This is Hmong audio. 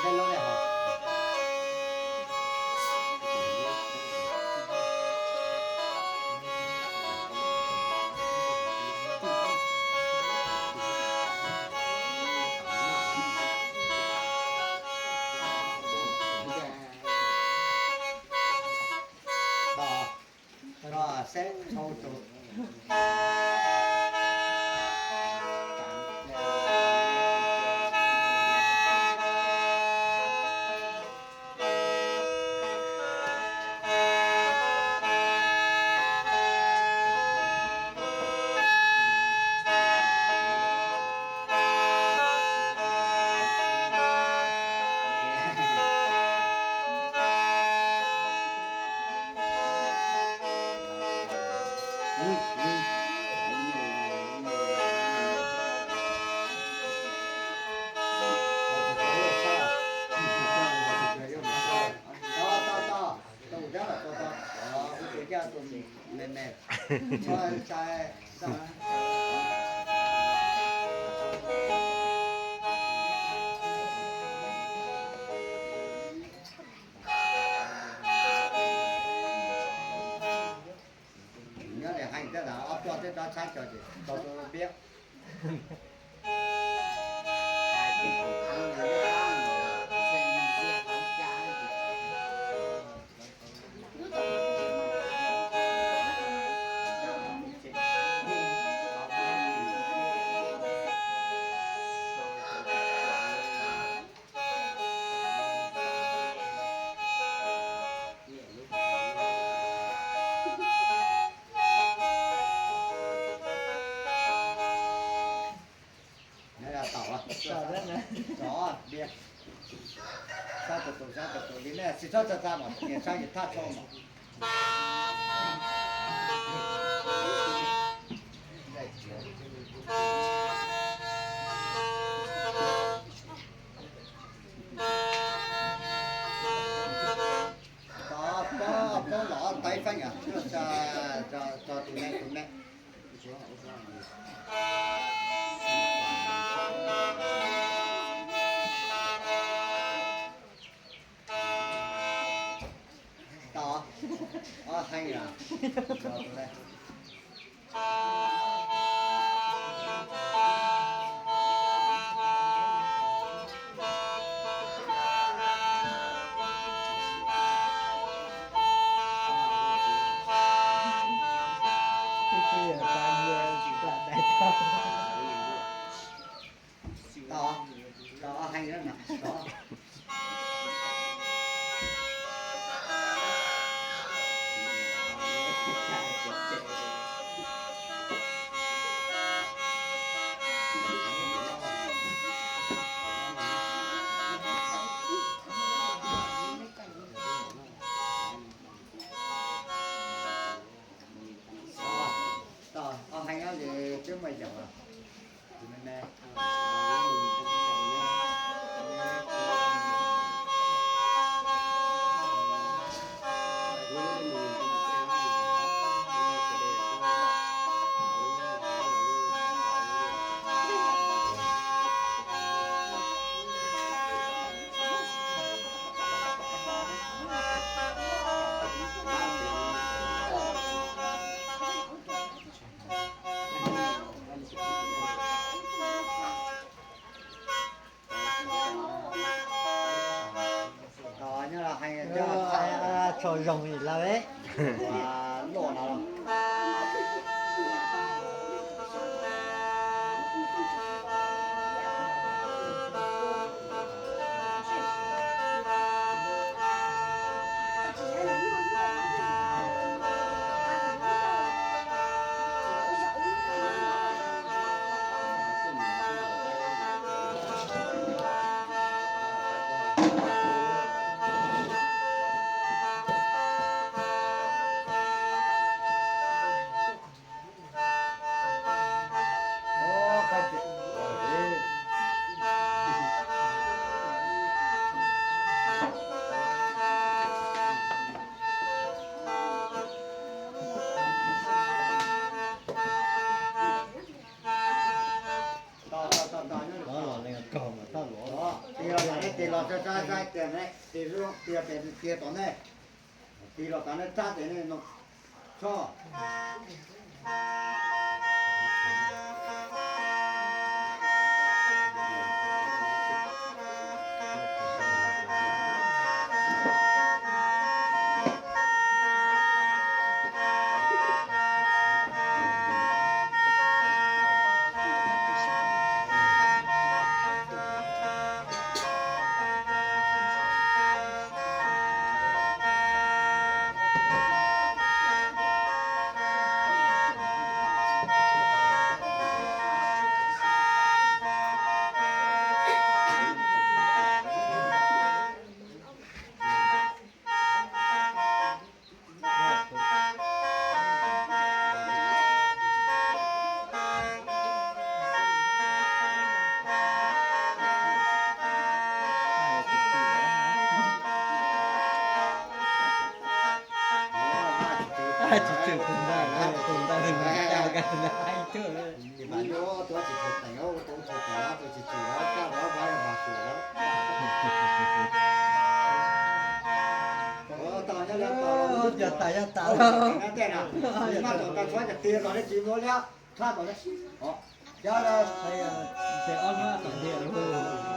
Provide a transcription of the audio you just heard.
Nyob li heev thiab, ob tug teb rov tshab co ces tau tus piab. Tau, tau, tau. Sab tus tus, sab tus tus li nej tsis txhob txaj txaj mas, niam sab yim thaj tsho mas. Tau, tau, tau, los tau ib feeb, tso tus ne, tus ne. Tau, ob heev yom. Tau, tau, ob heev na, tau. Tau, ob heev li twb muaj yaum. Tso zoo li lawm. Loj no. Tes los tsa tsa tsa tias ne, tes zoo tias tes tias tom ne, tes los tas ne tsa tes ne no, tso. Tsis tswm tus ntawd, tus ntawd mus tau kas tus ntawd haib tuaj. Mas nyob tuav tsis tshua teem, ua tau tsis teem, tus tsis tswm, kaj ua vaj mag suas lawm. Yog tas yog tas, tej na, maj tom tas txhob cov tiag los ne tsis muaj liab tshab tom ne. Cov tes ob hnub tom tiag lawm.